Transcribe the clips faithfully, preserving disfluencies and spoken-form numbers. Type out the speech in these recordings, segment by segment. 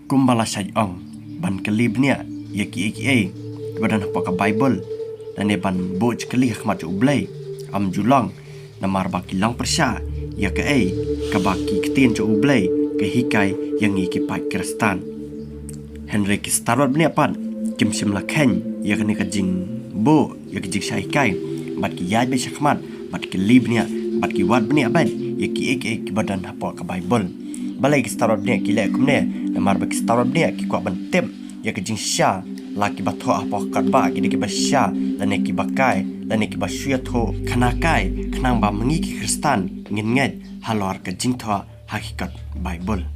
Kumba la shait ong, ban kylli bniah ïa kiei kiei kiba don hapoh ka Baibl, lane ban buh jingkylli ha khmat jong U Blei, ym ju long, namar ba ki long pyrshah ïa kaei kaba ki ktien jong U Blei ka hikai ïa ngi ki paid Khristan. Hynrei ki stad bad bniah pat kim shym la kheiñ ïa kane ka jingbuh ïa ka jingshah hikai, bad ki ïaid beit sha khmat, bad ki kylli bniah, bad ki wad bniah beit ïa kiei kiei kiba don hapoh ka Baibl. Balei ki stad bad bniah ki leh kumne? Namar ba ki stad bad bniah ki kwah ban tip ïa ka jingshisha, la kiba thoh hapoh ka kot bah ki dei kiba shisha, lane kiba kai, lane kiba shu ïathuh khana kai, khnang ba ma ngi ki Khristan ngin ngeit halor ka jingthoh ha ki kot Baibl.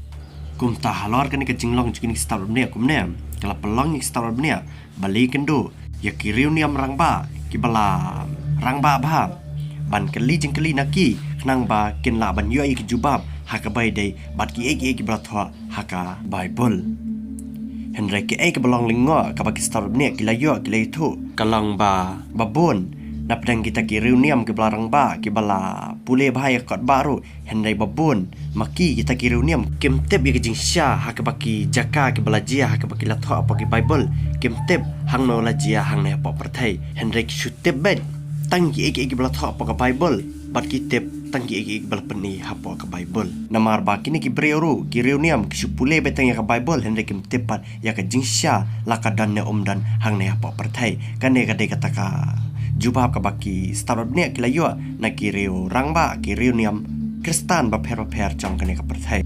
Kumta halor kane ka jinglong jong kine ki stad bad bniah kumne, ka la pynlong ïa ki stad bad bniah ba leit kynduh ïa ki riewniam rangbah kiba la rangbah bha, ban kylli jingkylli na ki, khnang ba kin lah ban ïoh ïa ki jubab ha kaba ïadei bad kiei kiei kiba la thoh ha ka Baibl. Hynrei kaei kaba long lyngngoh kaba ki stad bad bniah ki la ïoh, ki la ïathuh, ka long ba, ba bun napdeng kita ki riewniam kiba la rangbah, kiba la pule bha ïa ka kot bah ruh, hynrei ba bun ma ki, kita ki riewniam, kim tip ïa ka jingshisha ha kaba ki jaka kiba la jia, ha kaba ki la thoh hapoh ki Baibl, kim tip hangno la jia hangne hapoh pyrthei. Hynrei ki shu tip beit tang kiei kiei kiba la thoh hapoh ka Baibl, bad ki tip tang kiei kiei kiba la pyni hapoh ka Baibl. Namar ba kine ki briew ruh, ki riewniam, ki shu pule beit tang ïa ka Baibl, hynrei kim tip pat ïa ka jingshisha la ka don ne ym don hangne hapoh pyrthei. Kane ka dei kata ka jubab kaba ki stad bad bniah ki la ïoh na ki riew rangbah, ki riewniam Khristan bapher bapher jong kane ka pyrthei.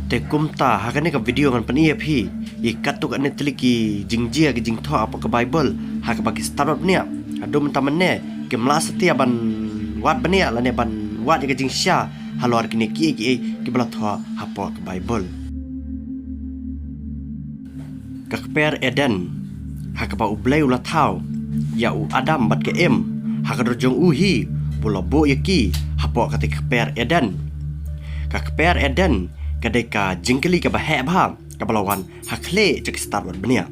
Te kumta ha kane ka video ngan pyni ïa phi ïa katto katne tylli ki jingjia ki jingthoh hapoh ka Baibl ha kaba ki stad bad bniah haduh mynta mynne kim lah satia ban wad bniah lane ban wad ïa ka jingshisha halor kine kiei kiei kiba la thoh hapoh ka Baibl. Ka kper Eden, ha kaba U Blei u la thaw ïa u Adam bad ka Im, ha ka dur jong u hi ba u la buh ïa ki hapoh kata ka kper Eden. Ka kper Eden ka dei ka jingkylli kaba heh bha kaba la wan ha khlieh jong ki stad bad bniah.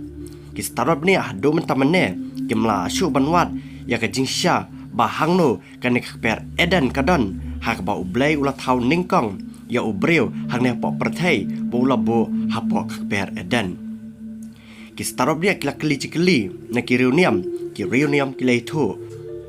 Ki stad bad bniah haduh mynta mynne kim lah shuh ban wad ïa ka jingshisha ba hangno kane ka kper Eden ka don, ha kaba U Blei u la thaw nyngkong ïa u briew hangne hapoh pyrthei, ba u la buh hapoh ka kper Eden. Ki stad bad bniah ki la kylli jingkylli na ki riewniam, ki riewniam ki la ïathuh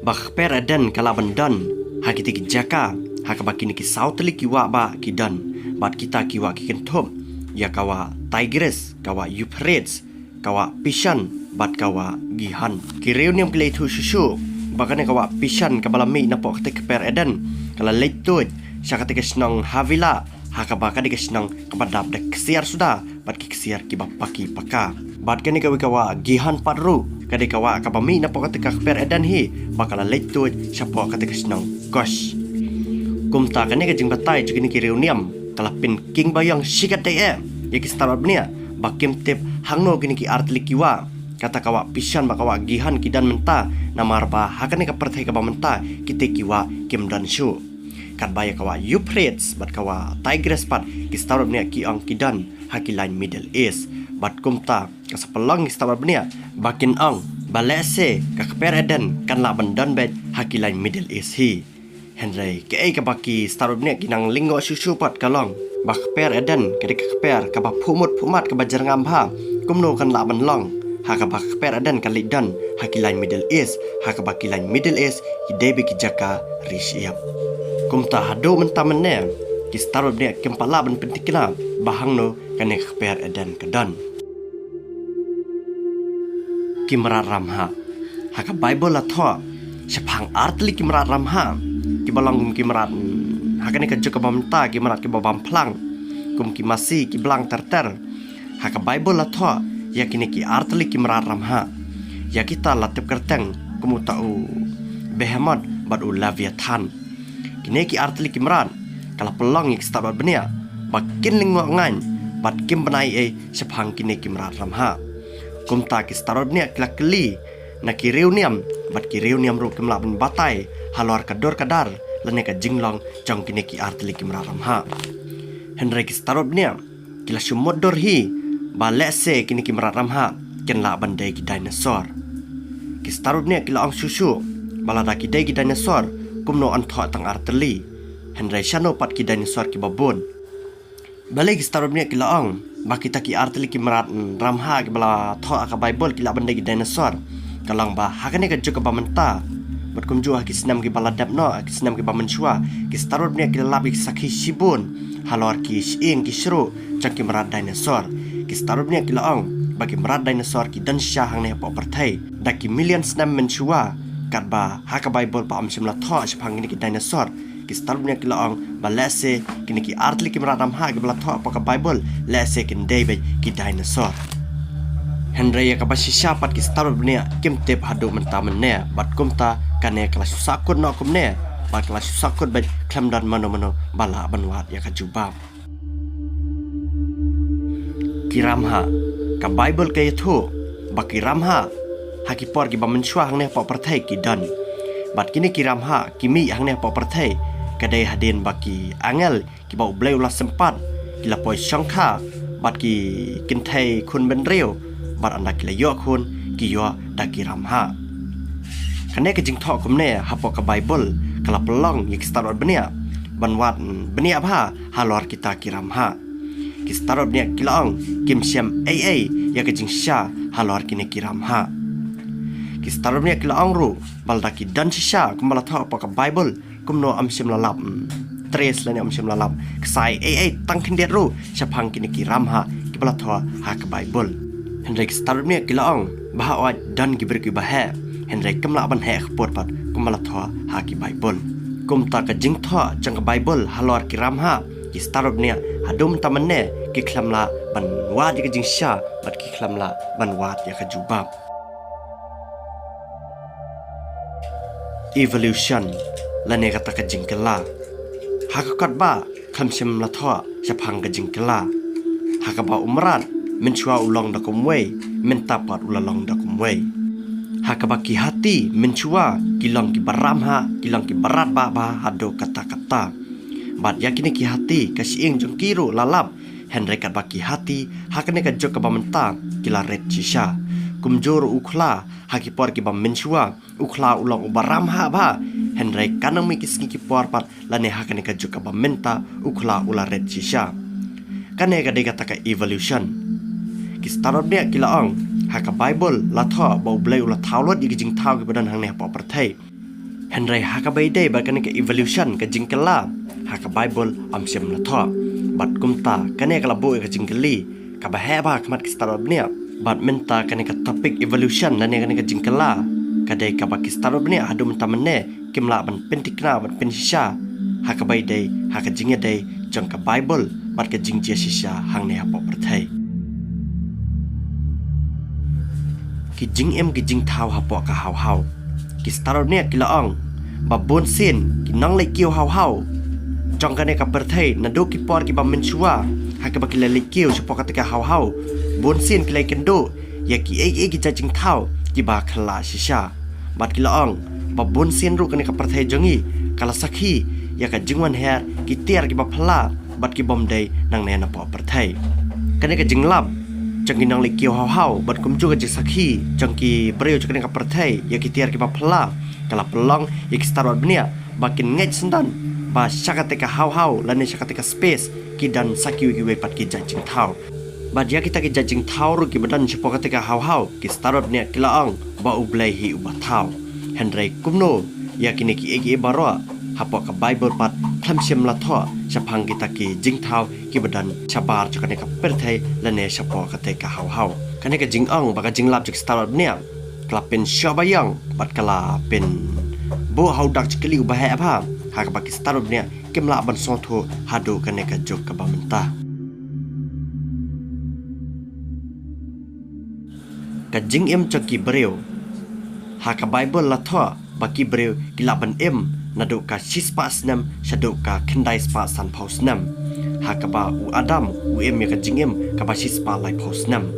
ba ka kper Eden ka lah ban don ha kita ki jaka ha kaba kine ki saw tylli ki wah bah ki don, bad kita ki wah ki kynthup ïa ka wah Tigris, ka wah Euphrates, ka wah Pishon bad ka wah Gihon. Ki riewniam ki la ïathuh shuh shuh ba kane ka wah Pishon kaba la mih napoh kata ka kper Eden ka la leit tuid sha kata ka shnong Havilah, ha kaba ka dei ka shnong kaba dap da ksiar suda bad ki ksiar kiba paki paka. Bad kane kawei ka wah Gihon pat ruh ka dei ka wah kaba mih napoh kata ka kper Eden hi, ba ka la leit tuid shapoh kata ka shnong Kosh. Kumta kane ka jingbatai jong kine ki riewniam ka la pynking baïong shikatdei eh ïa ki stad bad bniah ba kim tip hangno kine ki ar tylli ki wah, kata ka wah Pishon bad ka wah Gihon, ki don mynta, namar ba ha kane ka pyrthei kaba mynta kita ki wah kim don shuh. Katba ïa ka wah Euphrates bad ka wah Tigris pat ki stad bad bniah ki ong ki don ha ki lain Middle East. Bad kumta ka sa pynlong ïa ki stad bad bniah ba kin ong ba lehse ka kper Eden kan lah ban don beit ha ki lain Middle East hi. Hynrei kaei kaba ki stad bad bniah ki nang lyngngoh shuh shuh pat ka long ba ka kper Eden ka dei ka kper kaba phuhmut phuhmat, kaba jyrngam bha, kumno kan lah ban long ha kaba ka kper Eden ka leit don ha ki lain Middle East, ha kaba ki lain Middle East ki dei beit ki jaka ri shyiap. Kumta haduh mynta mynne ki stad bad bniah kim pat lah ban pynthikna ba hangno kane ka kper Eden ka don. Ki mrad ramhah. Ha ka Baibl la thoh shaphang ar tylli ki mrad ramhah kiba long kum ki mrad, mm, ha kane ka juk kaba mynta, ki mrad kiba bam phlang kum ki masi, ki blang ter ter. Ha ka Baibl la thoh ïa kine ki ar tylli ki mrad ramhah. Ïa kita la tip kyrteng kum uta u Behemoth bad u Leviathan. Kine ki ar tylli ki mrad ka la pynlong ïa ki stad bad bniah ba kin lyngngoh ngaiñ bad kim bna ei ei shaphang kine ki mrad ramhah. Kumta ki stad bad bniah ki la kylli na ki riewniam, bad ki riewniam ruh kim lah ban batai halor ka dur ka dar lane ka jinglong jong kine ki ar tylli ki mrad ramhah. Hynrei ki stad bad bniah ki la shu mutdur hi ba lehse kine ki mrad ramhah kin lah ban dei ki dinosaur. Ki stad bad bniah ki la ong shuh shuh ba lada ki dei ki dinosaur, kumno yn thoh tang ar tylli? Hynrei shano pat ki dinosaur kiba bun? Balei ki stad bad bniah ki la ong ba kita ki artylli ki mrad, mm, ramhah kiba la thoh ha ka Baibl ki lah ban dei ki dinosaur? Ka long ba ha kane ka juk kaba mynta, bad kumjuh ha ki snem kiba la dep noh, ha ki snem kiba mynshuwa, ki stad bad bniah ki la lap ïa ki sakhi shibun halor ki shyieng ki shruh jong ki mrad dinosaur. Ki stad bad bniah ki la ong ba ki mrad dinosaur ki don shisha hangne hapoh pyrthei da ki million snem mynshuwa, katba ha ka Baibl pat ym shym la thoh shaphang kine ki dinosaur. Ki stad bad bniah ki la ong ba lehse kine ki artylli ki mrad ramhah kiba la thoh hapoh ka Baibl lehse kin dei beit ki dinosaur. Hynrei ïa kaba shisha pat ki stad bad bniah kim tip haduh mynta mynne, bad kumta kane ka la shu sahkut noh kumne, bad ka la shu sahkut beit, khlem don mano mano ba lah ban wad ïa ka jubab. Ki ramhah. Ka Baibl ka ïathuh ba ki ramhah ha ki por kiba mynshuwa hangne hapoh pyrthei ki don. Bad kine ki ramhah ki mih hangne hapoh pyrthei ka dei hadien ba ki angel kiba U Blei u la sympat ki la poi shongkha bad ki kynthei khun bynriew, bad ynda ki la ïoh khun ki ïoh da ki ramhah. Kane ka jingthoh kumne hapoh ka Baibl ka la pynlong ïa ki stad bad bniah ban wad bniah bha halor kita ki ramhah. Ki stad bad bniah ki la ong kim shem ei ei ïa ka jingshisha halor kine ki ramhah. Ki stad bad bniah ki la ong ruh ba lada ki don shisha kumba la thoh hapoh ka Baibl, kumno ym shym la lap, mm, trace lane ym shym la lap ksai ei ei tang khyndiat ruh shaphang kine ki ramhah kiba la thoh ha ka Baibl. Hynrei ki stad bad bniah ki la ong ba hooid don ki briew kiba heh, hynrei kim lah ban heh kput pat kumba la thoh ha ki Baibl. Kumta ka jingthoh jong ka Baibl halor ki ramhah, ki stad bad bniah haduh mynta mynne ki khlem lah ban wad ïa ka jingshisha bad ki khlem lah ban wad ïa ka jubab. Evolution, lane kata ka jingkylla. Ha ka kot ba khlem shym la thoh shaphang ka jingkylla. Ha kaba u mrad mynshuwa u long da kumwei, mynta pat u la long da kumwei. Ha kaba ki hati mynshuwa ki long kiba ramhah, ki long kiba radbah bha haduh katta katta. Bad ïa kine ki hati ka shyieng jong ki ruh la lap, hynrei katba ki hati ha kane ka juk kaba mynta ki la rit shisha. Kumjuh ruh u khla, ha ki por kiba mynshuwa u khla u long uba ramhah bha, hynrei ka nang mih ki sngi ki por pat lane ha kane ka juk kaba mynta u khla u la rit shisha. Kane ka dei kata ka evolution. Ki stad bad bniah ki la ong, ha ka Baibl la thoh ba U Blei u la thaw lut ïa ki jingthaw kiba don hangne hapoh pyrthei. Hynrei ha kaba ïadei bad kane ka evolution, ka jingkylla, ha ka Baibl ym shym la thoh. Bad kumta kane ka la buh ïa ka jingkylli kaba heh bha ha khmat ki stad bad bniah. Bad mynta kane ka topic evolution lane kane ka jingkylla ka dei kaba ki stad bad bniah haduh mynta mynne kim lah ban pynthikna ban pynshisha ha kaba ïadei ha ka jingïadei jong ka Baibl bad ka jingjia shisha hangne hapoh pyrthei. Ki jingim ki jingthaw hapoh ka hawhaw. Ki stad bad bniah ki la ong ba bunsien ki nongleit kiew hawhaw jong kane ka pyrthei naduh ki por kiba mynshuwa ha kaba ki la leit kiew shapoh kata ka hawhaw, bunsien ki la ïakynduh ïa kiei kiei ki jait jingthaw kiba khlaiñ shisha. Bad ki la ong ba bunsien ruh kane ka pyrthei jong ngi ka la sakhi ïa ka jingwan her ki tiar kiba phylla bad ki bym dei nangne napoh pyrthei. Kane ka jinglap jong ki nongleit kiew hawhaw bad kumjuh ka jingsakhi jong ki briew jong kane ka pyrthei ïa ki tiar kiba phylla ka la pynlong ïa ki stad bad bniah ba kin ngeit syndon ba sha kata ka hawhaw lane sha kata ka space ki don sa kiwei kiwei pat ki jait jingthaw. Bad ïa kita ki jait jingthaw ruh kiba don shapoh kata ka hawhaw, ki stad bad bniah ki la ong ba U Blei hi uba thaw. Hynrei kumno ïa kine kiei kiei baroh, hapoh ka Baibl pat khlem shym la thoh shaphang kita ki jingthaw kiba don shabar jong kane ka pyrthei lane shapoh kata ka hawhaw. Kane ka jingong bad ka jinglap jong ki stad bad bniah ka la pynshoh baïong bad ka la pynbuh ha u dak jingkylli uba heh bha ha kaba ki stad bad bniah kim lah ban sngewthuh haduh kane ka juk kaba mynta. Ka jingim jong ki briew. Ha ka Baibl la thoh ba ki briew ki lah ban im naduh ka shispah snem shaduh ka khyndai spah sanphew snem. Ha kaba u Adam u im ïa ka jingim kaba shispah laiphew snem.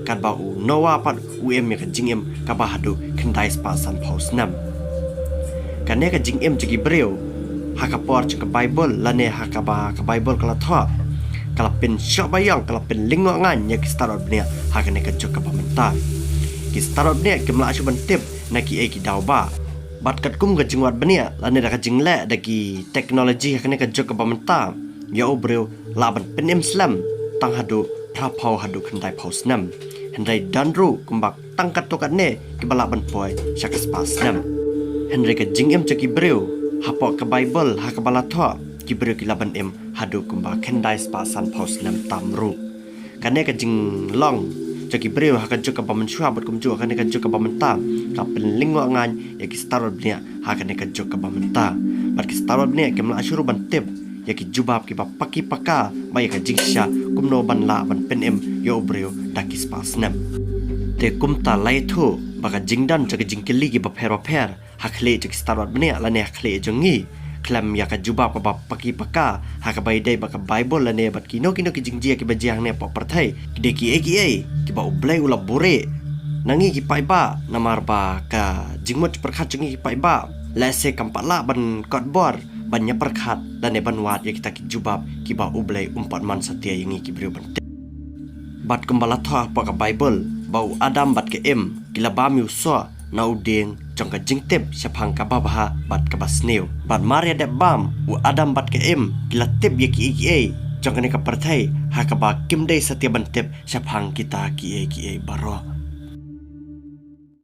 Katba u Noah pat u im ïa ka jingim kaba haduh khyndai spah sanphew snem. Kane ka jingim jong ki briew ha ka por jong ka Baibl lane ha kaba ka Baibl ka la thoh ka la pynshoh baïong, ka la pynlyngngoh ngan ïa ki stad bad bniah ha kane ka juk kaba mynta. Ki stad bad bniah kim lah shuh ban tip na kiei ki daw ba. Bad katkum ka jingwad bniah lane da ka jingleh da ki technology ha kane ka juk kaba mynta, ïa u briew lah ban pynim slem tang haduh phra phew haduh khyndai phew snem. Hynrei don ruh kumba tang katto katne kiba lah ban poi sha ka spah snem. Hynrei ka jingim jong ki briew hapoh ka Baibl ha kaba la thoh, ki briew ki lah ban im haduh kumba khyndai spah san phew snem tam ruh. Kane ka jinglong jong ki briew ha ka juk kaba mynshuwa bad kumjuh ha kane ka juk kaba mynta ka pynlyngngoh ngan ïa ki stad bad bniah ha kane ka juk kaba mynta. Bad ki stad bad bniah kim lah shuh ruh ban tip ïa ki jubab kiba paki paka ba ïa ka jingshisha kumno ban lah ban pynim ïa u briew da ki spah snem. Te kumta la ïathuh ba ka jingdon jong ka jingkylli kiba pher bapher ha khlieh jong ki stad bad bniah lane ha khlieh jong ngi, khlem ïa ka jubab kaba paki paka ha kaba ïadei bad ka Baibl lane bad kino kino ki jingjia kiba jia hangne hapoh pyrthei, ki dei kiei kiei kiba U Blei u la buhrieh na ngi ki paidbah, namar ba ka jingmut pyrkhat jong ngi ki paidbah lehse kam pat lah ban kot bor ban ïa pyrkhat lane ban wad ïa kita ki jubab kiba U Blei um pat mon satia ïa ngi ki briew ban tip. Bad kumba la thoh hapoh ka Baibl ba u Adam bad ka Im ki la bam ïa u soh na u dieng jong ka jingtip shaphang kaba bha bad kaba sniew. Bad mar ïa dep bam, u Adam bad ka Im ki la tip ïa kiei kiei jong kane ka pyrthei ha kaba kim dei satia ban tip shaphang kita kiei kiei baroh.